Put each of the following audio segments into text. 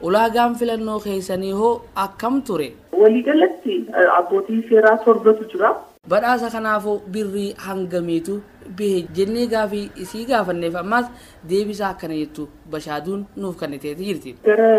Ulaagaan filannoo keessanii hoo akkam ture? Waliigalatti abbootii seeraa torbatu jira. Badhaasa kanaafuu birrii hangamiitu bahe jennee gaafii isii gaafanneef ammaas deebisaa akkana jettu Bashaaduun nuuf kenniteeti jirti. Gara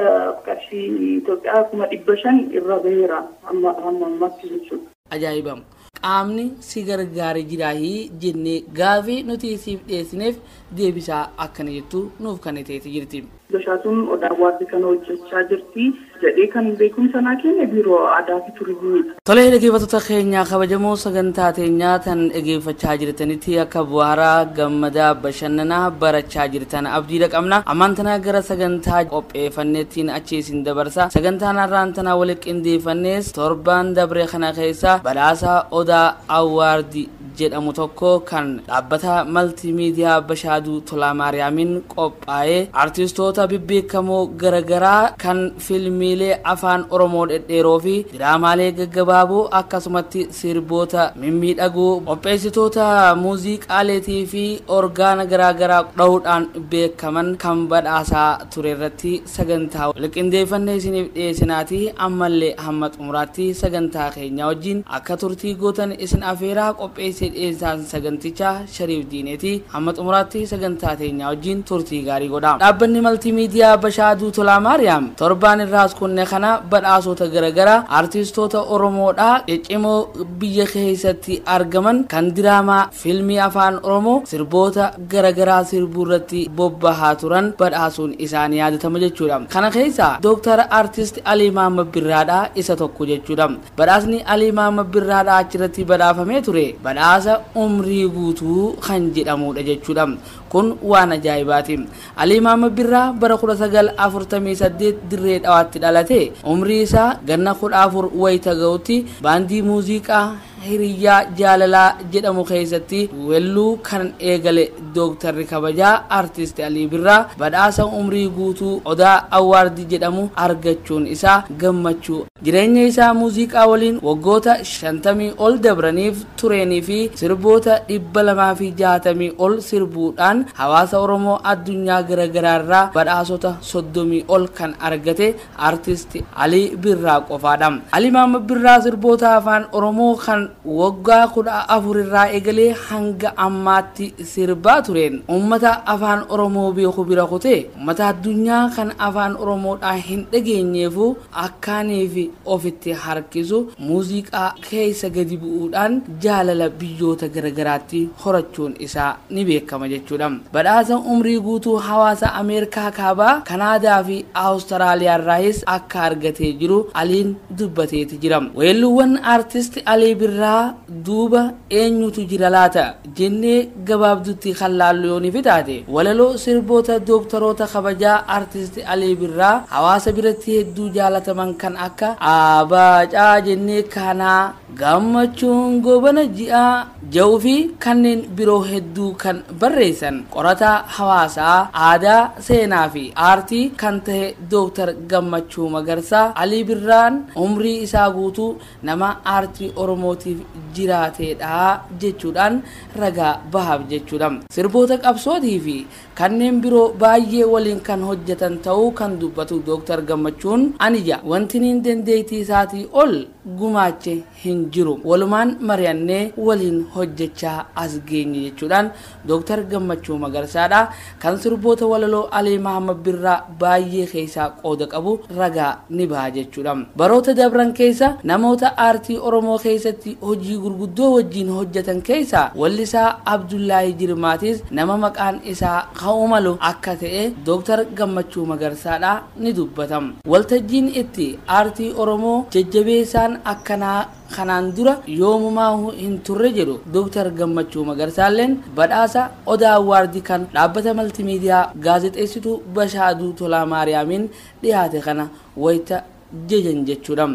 qarshii Itoophiyaa 500,000 irra gaheera amma ammaatti jechuudha. Ajaa'ibama! Qaamni si gargaare jiraahii jennee gaafii nuti siif dhiyeessineef deebisaa akkana jettu nuuf kenniteeti jirti. Bashaaduun Odaa Awwaardii kana hojjechaa jirti jedhee kan beekumsa naa kenne Biiroo Aadaa fi Turizimiidha. Tolee, dhaggeeffattoota keenya kabajamoo, sagantaa teenyaa tan dhaggeeffachaa jirtanitti akka bu'aaraa gammadaa bashannanaa barachaa jirtan abdiidha qabna. Ammaan tana gara sagantaa qopheeffanneettiin achi isin dabarsa. Sagantaan har'aan tana waliin qindeeffannees torban dabre kana keessa badhaasa Odaa Awwaardii jedhamu tokko kan dhaabbata maltiimiidiyaa Bashaaduu Tolaa Maariyaamiin qophaa'ee artistoota bebbeekamoo garaagaraa kan fiilmiilee afaan Oromoo dhedheeroo fi diraamaalee gaggabaaboo, akkasumatti sirboota mimmiidhagoo, qopheessitoota muuziqaaleetii fi orgaana garaagaraa dha'uudhaan beekaman kan badhaasaa ture irratti sagantaa walqindeeffannee isiniif dhiyeessinaati. Ammallee hamma xumuraatti sagantaa keenya wajjin akka turtii gootan isin afeeraa. Qopheessee dhiyeessaan sagantichaa Shariif Diineeti. Hamma xumuraatti sagantaa teenya wajjin turtii gaarii godha. Dhaabbanni maltiimiidiyaa Bashaaduu Tolaa Maariyaam torbaan irraas kunne kana badhaasota garaagaraa artistoota Oromoodhaa ciccimoo biyya keessatti argaman kan diraamaa, fiilmii afaan Oromoo, sirboota garaagaraa sirbuu irratti bobbahaa turan badhaasuun isaanii yaadatama jechuudha. Kana keessa Dooktar Artist Alii Mahammad Birraadhaa isa tokko jechuudha. Badhaasni Alii Mahammad Birraadhaa achirratti badhaafamee ture badhaasa umrii guutuu kan jedhamudha jechuudha. Kun waan ajaa'ibaati. Alii Mahammad Birraa bara 1948 Dirree Dhawaatti dhalate. Umrii isaa ganna 14 wayita ga'utti baandii muuziqaa Hiriyyaa Jaalalaa jedhamu keessatti weelluu kan eegale Dooktarri kabajaa Artist Alii Birraa badhaasa umrii guutuu Odaa Awwaardii jedhamu argachuun isaa gammachuu jireenya isaa muuziqaa waliin waggoota 50 ol dabraniif tureenii fi sirboota 260 ol sirbuudhaan hawaasa Oromoo addunyaa garaagaraarraa badhaasota 30 ol kan argate Artist Alii Birraa qofaadha. Alii Mahammad Birraa sirboota afaan Oromoo kan waggaa 14 irraa eegalee hanga ammaatti sirbaa tureen uummata afaan Oromoo beeku bira kutee uummata addunyaa kan afaan Oromoodhaa hin dhageenyeefu akkaanii fi ofitti harkisu muuziqaa keessa gadi bu'uudhaan jaalala biyyoota garagaraatti horachuun isaa ni beekama jechuudha. Badhaasa umrii guutuu hawaasa Ameerikaa Kaabaa, Kanaadaa fi Awustiraaliyaa irraayis akka argatee jiru Aliin dubbateeti jira. Weelluuwwan Artist Alii Birraa duuba eenyutu jira laata jennee gabaabdutti kan laallu yoo ni taate, walaloo sirboota dooktaroota kabajaa Artist Alii Birraa hawaasa biratti hedduu jaalataman kan akka Abaacaa jennee kanaa, Gammachuun Goobana Ji'aa jedhuu fi kanneen biroo hedduu kan barreessan qorataa hawaasaa, aadaa, seenaa fi aartii kan ta'e Dooktar Gammachuu Magarsaa, Alii Birraan umrii isaa guutuu nama aartii Oromootiif jiraateedha jechuudhaan ragaa bahaaf jechuudha. Sirboota qabsootii fi kanneen biroo baay'ee waliin kan hojjetan ta'uu kan dubbatu Dooktar Gammachuun, anija wanti niin dandeettii isaatii ol gumaache hin jiru, walumaan mari'annee waliin hojjechaa as geenye jechuudhaan Dooktar Gammachuu Magarsaadha kan sirboota walaloo Alii Mahammad Birraa baay'ee keessaa qooda qabu ragaa ni baha jechuudha. Baroota dabran keessa namoota aartii Oromoo keessatti hojii gurguddoo wajjin hojjetan keessa wallisaa Abdullaahi Jirmaatis nama maqaan isaa ka'uu malu akka ta'e Dooktar Gammachuu Magarsaadha ni dubbatam. Waltajjiin itti aartii Oromoo jajjabeessaan akkanaa kanaan dura yoomumaa hin turre jedhu Dooktar Gammachuu Magarsaalleen badhaasa Odaa Awwaardii kan dhaabbata maltiimiidiyaa gaazexeessituu Bashaaduu Tolaa Maariyaamiin dhiyaate kana wayita jajan jechuudha.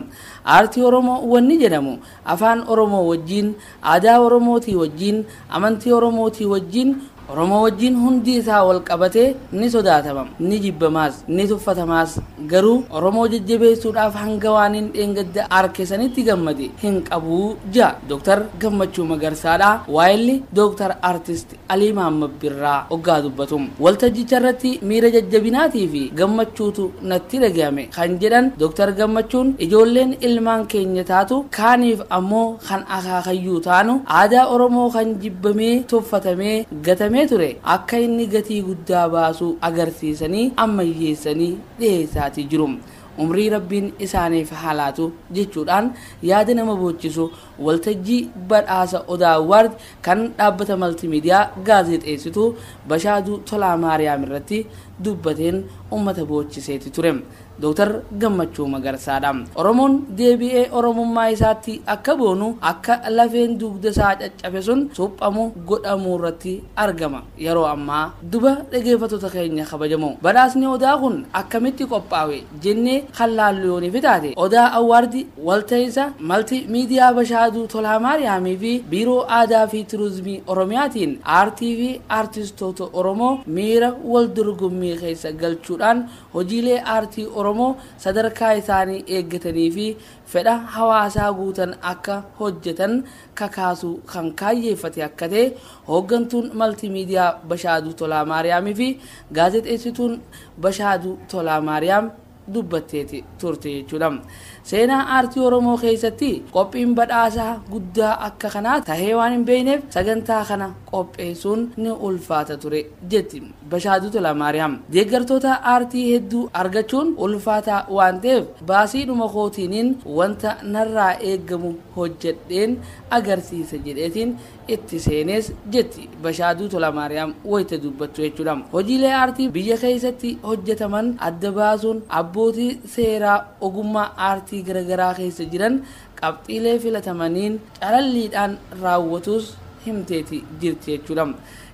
Aartii Oromoo wanni jedhamu afaan Oromoo wajjin, aadaa Oromootii wajjin, amantii Oromootii wajjin Oromoo wajjin hundi isaa wal qabatee ni sodaatama, ni jibbamaas, ni tuffatamaas. Garuu Oromoo jajjabeessuudhaaf hanga waan hin dheengadda harkisanitti gammade hin qabu jaa Dooktar Gammachuu Magarsaadha. Waayilli Dooktar Artist Alii Mahammad Birraa hoggaa dubbatu. Waltajjicha irratti miira jajjabinaatii fi gammachuutu natti dhagahame kan jedhan Dooktar Gammachuun, ijoolleen ilmaan keenya taatu kaaniif ammoo kan akaakayyuu taanu aadaa Oromoo kan jibbamee tuffatamee gatamee ture akka inni gatii guddaa baasu agarsiisanii ammayyeessanii dhiyeessaatii jiru. Umrii Rabbiin isaaniif haalaatu jechuudhaan yaada nama boochisu waltajjii badhaasa Odaa Award kan dhaabbata maltimiidiyaa gaazexeessituu Bashaaduu Tolaa Maariyaam irratti dubbateen uummata boochiseeti ture. Dooktar Gammachuu Magarsaadha. Oromoon deebi'ee Oromummaa isaatti akka boonu, akka lafeen dugda isaa caccabe sun suphamu godhamuu irratti argama. Yeroo ammaa duba dhaggeeffattoota keenya kabajamoo, badhaasni Odaa kun akkamitti qophaa'e jennee kan laallu yooniif taate, Odaa Awwaardi walta'iinsa malti miidiyaa Bashaaduu Tolaa Maariyaamii fi Biiroo Aadaa fi Turizimii Oromiyaatiin aartii fi aartistoota Oromoo miira wal dorgommii keessa galchuudhaan hojiilee aartii Oromoo sadarkaa isaanii eeggatanii fi fedha hawaasaa guutan akka hojjetan kakaasuu kan kaayyeeffate akka ta'e hooggantuun maltimiidiyaa Bashaaduu Tolaa Maariyaamii fi gaazexeessituun Bashaaduu Tolaa Maariyaam dubbatteeti turte jechuudha. Seenaa aartii Oromoo keessatti qophiin badhaasaa guddaa akka kanaa tahee waan hin beekneef sagantaa kana qopheessuun ni ulfaata ture jetti Bashaaduu Tolaa Maariyaam. Deeggartoota aartii hedduu argachuun ulfaataa waan ta'eef baasiidhuma kootiiniin wanta narraa eeggamu hojjedheen agarsiisa jedheetiin itti seenees jetti Bashaaduu Tolaa Maariyaam wayita dubbattu jechuudha. Hojiilee aartii biyya keessatti hojjetaman adda baasuun abbootii seeraa ogummaa aartii garaagaraa keessa jiran qabxiilee filatamaniin calalliidhaan raawwatus himteeti jirti jechuudha.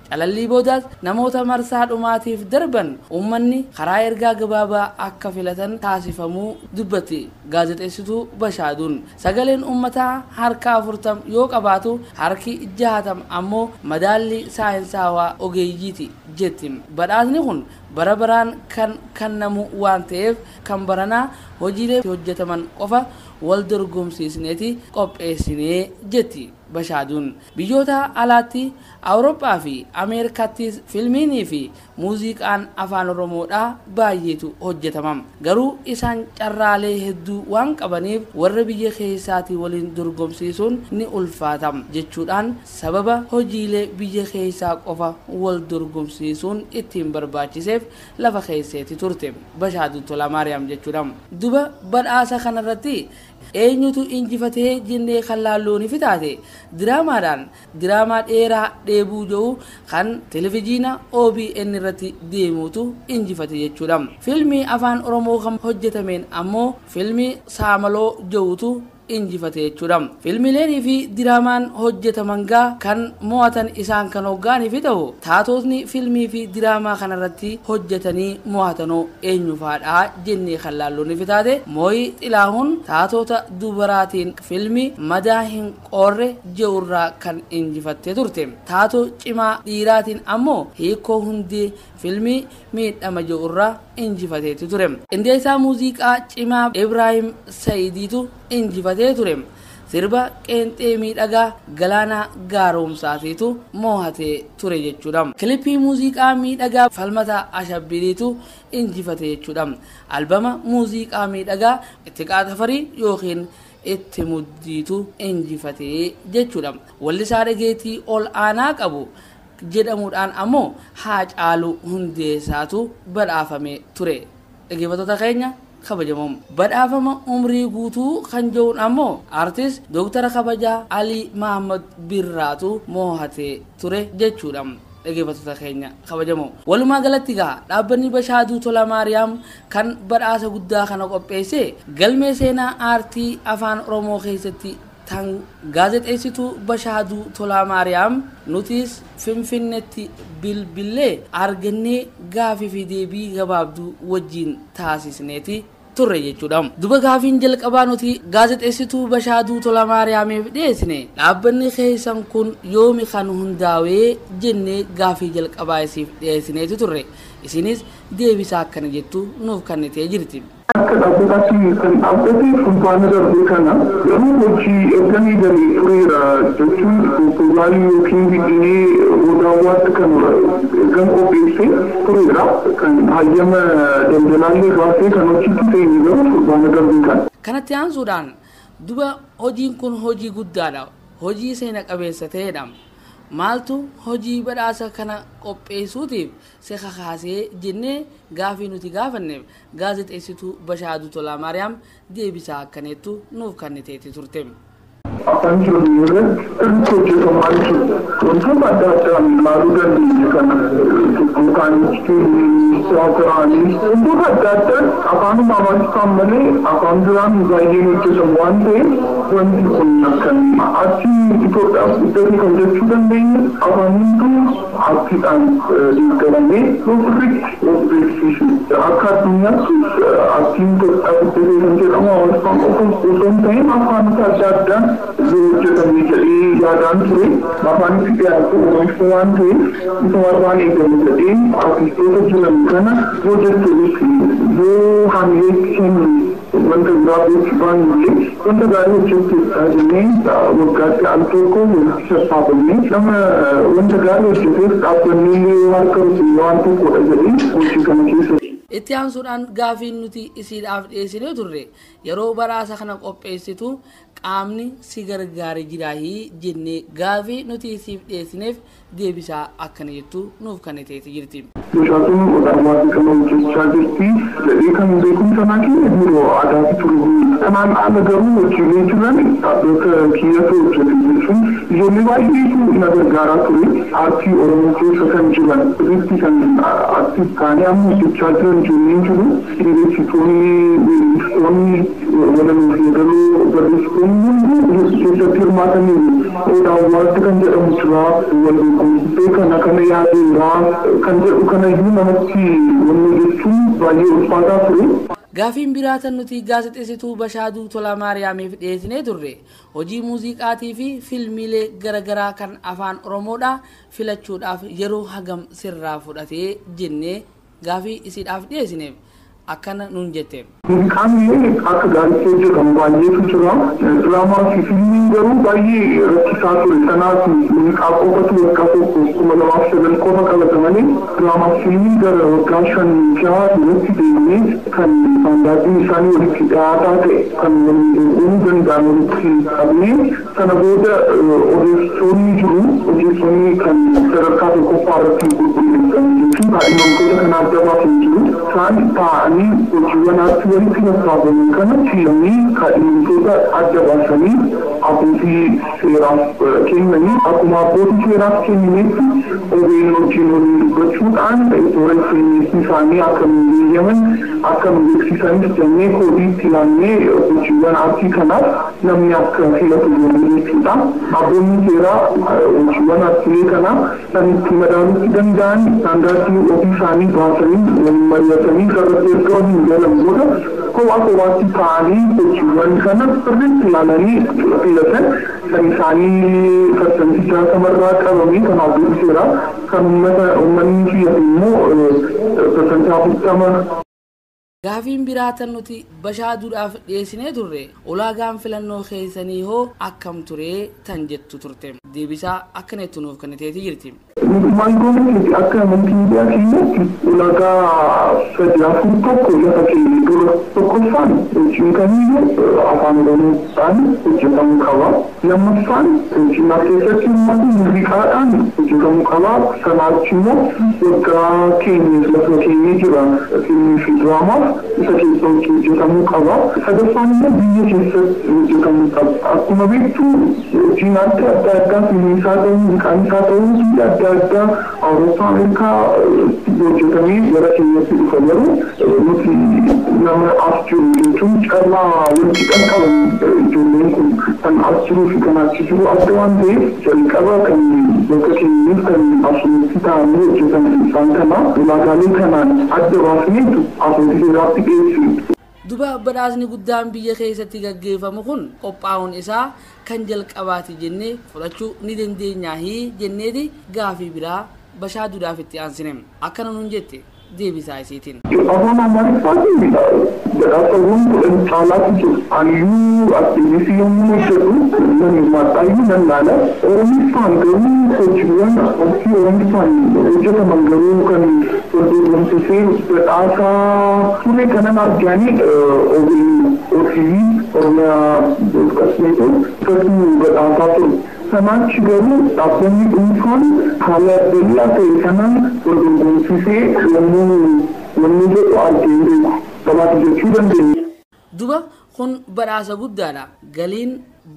Calallii boodaas namoota marsaa dhumaatiif darban uummanni karaa ergaa gabaabaa akka filatan taasifamuu dubbatti gaazexeessituu Bashaaduun. Sagaleen uummataa harka 40 yoo qabaatu harki 60 ammoo madaallii saayinsaawaa ogeeyyiiti jetti. Badhaasni kun bara baraan kan kennamu waan ta'eef kan baranaa hojiilee hojjetaman qofa wal dorgomsiisneeti qopheessinee jetti Bashaaduun. Biyyoota alaatti Awurooppaa fi Ameerikaattis filmiinii fi muuziqaan afaan Oromoodhaa baay'eetu hojjetama. Garuu isaan carraalee hedduu waan qabaniif warra biyya keessaatii waliin dorgomsiisuun ni ulfaata jechuudhaan sababa hojiilee biyya keessaa qofa wal dorgomsiisuun ittiin barbaachiseef lafa keesseeti turte Bashaaduu Tolaa Maariyaam jechuudha. Duba badhaasa kanarratti eenyutu injifatee jennee kan laallooniif taate, diraamaadhaan diraamaa dheeraa dheebuu jedhu kan televizyiina OBN irratti deemuutu injifate jechuudha. Fiilmii afaan Oromoo kan hojjetameen ammoo fiilmii Saamaloo jedhutu injifate jechuudha. Fiilmiileen fi diraamaan hojjetaman gaa kan mo'atan isaan kan hoggaaniif ta'u, taatotni fiilmii fi diraamaa kanarratti hojjetanii mo'atanoo eenyufaadha jennee kan laallooniif taate, Mooyii Xilaahuun taatota dubaraatiin fiilmii Madaa hin Qoorre jedhurraa kan injifattee turte. Taatoo cimaa dhiiraatiin ammoo Hiikoo Hundee fiilmii Miidhama jedhurraa injifateeti ture. Qindeessaa muuziqaa cimaa Ibraahim Sa'idiitu injifatee ture. Sirba qeenxee miidhagaa Galaanaa Gaaromsaatiitu mo'atee ture jechuudha. Kilippii muuziqaa miidhagaa Falmataa Ashabbiriitu injifate jechuudha. Albama muuziqaa miidhagaa Ittiqaa Tafarii yookiin Itti Muddiitu injifatee jechuudha. Wallisaa dhageettii ol aanaa qabu jedhamuudhaan ammoo Haacaaluu Hundeessaatu badhaafame ture. Dhaggeeffattoota keenya kabajamoo, badhaafama umrii guutuu kan jedhuun ammoo aartist Dooktara kabajaa Alii Mahammad Birraatu mo'atee ture jechuudha. Dhaggeeffattoota keenya kabajamoo, walumaa galatti gaa dhaabbanni Bashaaduu Tolaa Maariyaam kan badhaasa guddaa kana qopheesse galmee seenaa aartii afaan Oromoo keessatti tan gaazexeessituu Bashaaduu Tolaa Maariyaam nutis Finfinneetti bilbillee argannee gaafii fi deebii gabaabduu wajjin taasisneeti turre jechuudha. Duba gaafiin jalqabaa nuti gaazexeessituu Bashaaduu Tola Maariyaamiif dhiyeessine dhaabbanni keessan kun yoomi kan hundaa'ee jennee gaafii jalqabaa isiif dhiyeessineeti turre. Isinis deebisaa akkana jettu nuuf kennitee jirti. Akka dhaabbataatti kan dhaabbate fulbaana darbee kana garuu hojii erganii galee tureera jechuun proposaalii yookiin bidhinee odaawwaatti kan ergan qopheessee tureera kan hayyama daldalaallee baasee kan hojiitti ta'e garuu fulbaana darbee kana. Kanatti aansuudhaan duba hojiin kun hojii guddaadha. Hojii seena qabeessa ta'edha. Maaltu hojii badhaasa kana qopheessuutiif si kakaasee jennee gaafii nuti gaafanneef gaazexeessituu Bashaaduu Tolaa Maariyaam deebisaa akkanettu nuuf kenniteetti turte. Afaan keenya irratti sirriitti hojjetamaa jiru. Wantoota adda addaan ilaaluu dandeenya kana yookaan tiyaatiraanii wantoota adda addaan afaanuma Amaariffaan malee afaan biraan baay'een hojjetamu waan ta'eef wanti kun akkan achi Itoophiyaaf guddate kan jechuu dandeenya afaan hunduu aartiidhaan deeggaramee sirriitti of beeksisu. Akka addunyaatti aartiin Itoophiyaa guddate kan jedhamu Amaariffaan qofa osoo hin ta'in afaanota adda addaan hojjetamee jedhee yaadaan ture. Afaan itti dhiyaatu Oromoo waan ta'eef isa warraan eegamu jedhee artistoota jiran kana yoo jajjabeessu yoo hamilee kennu wanta biraa gochuu baanullee wanta gaarii hojjechuudha jennee waggaatti al tokko walitti sassaabannee nama wanta gaarii hojjeteef dhaabbannee harka rukunnee waan tokkodha jedhee hojii kana keessa. Itti aansuudhaan gaafiin nuti isiidhaaf dhiyeessinee turre yeroo badhaasa kana qopheessitu qaamni si gargaare jiraahii jennee gaafii nuti isiif dhiyeessineef deebisaa akkana jettu nuuf kenniteeti jirti. Bashaaduun odaawwaatti kan hojjechaa jirti jedhee kan beekumsa naa kenne biiroo aadaa fi turizimii. Kanaan ala garuu hojiilee jiran dhaabbata kiyyatu hojjete jechuun ijoollee baay'eetu na gargaaraa ture. Aartii Oromoo keessa kan jiran sirriitti kan aartii ta'anii amma hojjechaa jiran ijoolleen jiru. Qindeessitoonni, weellistoonni, walaloo fi yeedaloo barreessitoonni hundi keessatti hirmaataniiru. Odaawwaatti kan jedhamu jira, wal beekumsee kana kana yaadeera kan jedhu kana iyyuu namatti wanni jechuun baay'ee ulfaataa ture. Gaafiin biraa tan nuti gaazexeessituu Bashaaduu Tolaa Maariyaamiif dhiyeessinee turre hojii muuziqaatii fi fiilmiilee garaagaraa kan afaan Oromoodhaa filachuudhaaf yeroo hagam sirraa fudhatee jennee gaafii isiidhaaf dhiyeessineef akkana nuun jette. Muuziqaan illee akka gaariitti hojjetamu baay'eetu jira. Diraamaa fi fiilmiin garuu baay'ee rakkisaa ture. Kanaaf muuziqaa qofatu waggaa tokko 2009 qofa qabata malee diraamaa fi fiilmiin gara waggaa 5-6 duratti deemnee kan istaandaardiin isaanii walitti dhiyaataa ta'e kan waliin dorgomuu danda'an walitti qabnee sana booda ogeessonni jiru. Ogeessonni kan sadarkaa tokkoffaa irratti qulqulleessan jechuun kaadhimamtoota kana adda baasan jiru. Isaan taa'anii hojiiwwan aartii walitti sassaabaman kana filanii kaadhimamtoota adda baasanii abbootii seeraaf kennanii akkuma abbootii seeraaf kenninetti OBN wajjin waliin dubbachuudhaan toora ittiin isaanii akka nu eeyyaman akka nu beeksisanis jennee koodii itti ilaannee hojiiwwan aartii kanaaf namni akka filatu goone jechuudha. Abboonni seeraa hojiiwwan aartiilee kanaa kan itti madaaluutti danda'an istaandaardii ofii isaanii baasanii waliin mari'atanii irratti erga waliin galan booda kophaa kophaatti ta'anii hojiiwwan kana sirriitti ilaalanii filatan kan isaanii parsantii 60rraa qabamee kan abbootii seeraa kan uummanni filatu immoo parsantii 40. Gaafiin biraa tan nuti Bashaaduudhaaf dhiyeessinee turre ulaagaan filannoo keessanii hoo akkam ture tan jettu turte. Deebisaa akkana jettu nuuf kenniteeti jirti. Mootummaan goone akka multiimiidiyaa keenyatti ulaagaa 3 4 tokko lafa keenya dura tokkoffaan hojiin kamiyyuu afaan Oromoodhaan hojjetamuu qaba. Lammaffaan hojiin keessatti immoo muuziqaadhaan hojjetamuu qaba. Sanaa achi immoo waggaa keenya lafa keenya jira fiilmii fi diraamaaf isa keessa hojjetamuu qaba. Sadaffaan immoo biyya keessatti hojjetamuu qaba. Akkuma beektu hojiin adda addaa fiilmii isaa ta'uu muuziqaan isaa ta'uu biyya adda addaa Awurooppaa Ameerikaa hojjetamee gara keenyatti dhufa garuu nuti nama as jiru jechuun carraa walitti qaqqaban ijoolleen kun kan as jiruu fi kan achi jiru adda waan ta'eef jalqaba kan bakka keenyaaf kan asumatti ta'anii hojjetan isaan kana ulaagaalee kanaan adda baasneetu abbootii seeraatti dhiyeessinu. Duba badhaasni guddaan biyya keessatti gaggeeffamu kun qophaa'uun isaa kan jalqabaati jennee fudhachuu ni dandeenyaahi jenneeti gaafii biraa Bashaaduudhaaf itti aansine. Akkana nuun jette deebisaa isiitiin. Afaan Amaariffaatiin badhaasawwan 10 caalaatu jiru. Aniyyuu atiivisii yommuu hojjedhu nan hirmaadhaayyuu nan laala. Oromiffaan garuu hojiiwwan hojii Oromiffaan hojjetaman garuu kan wal dorgomsiisee badhaasa ture kanan arganii OBN OTV Oromiyaa Broadcast Network irratti badhaasaa ture. Sanaachi garuu dhaabbanni dhuunfaan haala bal'aa ta'e sanaan wal dorgomsiisee yommuu jedhu argee hin beeku. Gabaasa jechuu dandeenya. Duba kun badhaasa guddaadha. Galiin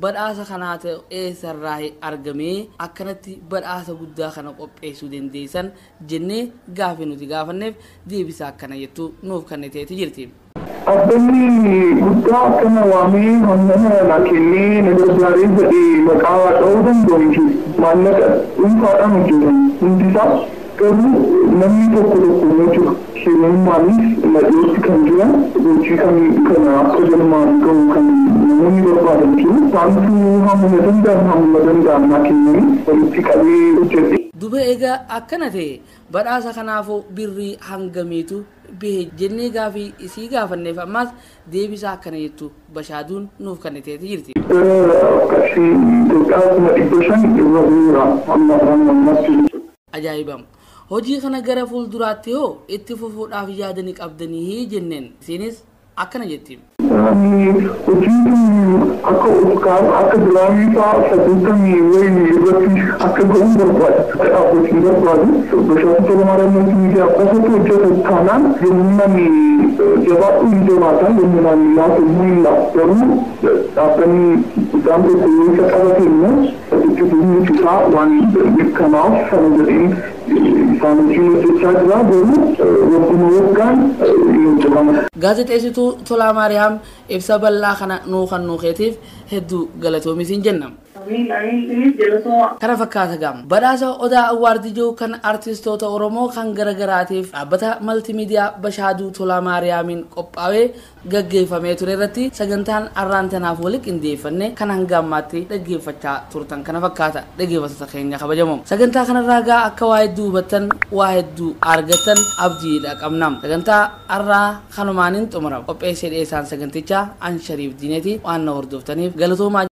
badhaasa kanaa ta'e eessarraa argamee akkanatti badhaasa guddaa kana qopheessuu dandeessan jennee gaafii nuti gaafanneef deebisaa akkana jettu nuuf kenniteeti jirti. Dhaabbanni guddaa akkana waamee hammana naa kennee na gargaaree jedhee maqaa dha'uu danda'u hin jiru. Maallaqa dhuunfaadhaan hojjetan hundisaa garuu namni tokko tokko ni jira. Hiriyummaanis nadhootti kan jiran hojii kan kana akka galmaan gahu kan namoonni barbaadan jiru. Isaantu hammuma danda'an hammuma danda'an naa kennanii walitti qabee hojjedhe. Duba egaa akkana ta'e badhaasa kanaafuu birrii hangamiitu bahe jennee gaafii isii gaafanneef ammaas deebisaa akkana jettu Bashaaduun nuuf kenniteeti jirti. Gara qarshii Itoophiyaa 500,000 irra bu'uura amma amma ammaatti. Ajaa'iba! Hojii kana gara fuulduraatti hoo itti fufuudhaaf yaadanii qabdanii jenneen isiinis akkana jetti. Hojiin kun akka Oskaar akka Giraamii fa'aa 80 wayii irratti akka ga'uun barbaada. Dhaabbatiin barbaadu Bashaaduu Tolamaariyaam Multiimiidiyaa qofatu hojjeta taanaan yommuu namni jabaadhu hin jabaata yommuu namni laafu immoo hin laafu. Garuu dhaabbanni guddaan tokko yoo isa qabate immoo itti fufiinsi isaa waan mirkanaa'uuf sana jedheen isaan wajjin hojjechaa jira garuu wagguma waggaan hin hojjetama. Gaazexeessituu Tolaa Maariyaam ibsa bal'aa kana nuu kan nuu keetiif hedduu galatoomi jenna. Amiin amiin isinis galatoomaa. Kana fakkaata gaama. Badhaasa Odaa Awwaardii jiru kan artistoota Oromoo kan garagaraatiif dhaabbata maltiimiidiyaa Bashaaduu Tolaa Maariyaamiin qophaa'ee gaggeeffamee ture irratti sagantaan arraan tanaaf wali qindeeffanne kan hanga ammaatti dhaggeeffachaa turtan kana fakkaata dhaggeeffattoota keenya kabajamoo. Sagantaa kanarraa gaa akka waa hedduu hubattan waa hedduu argattan abdiidha qabna. Sagantaa arraa kanumaaniin xumurama. Qopheessee dhiyeessaan sagantichaa Anshariif Diineeti waan na hordoftaniif galatoomaa.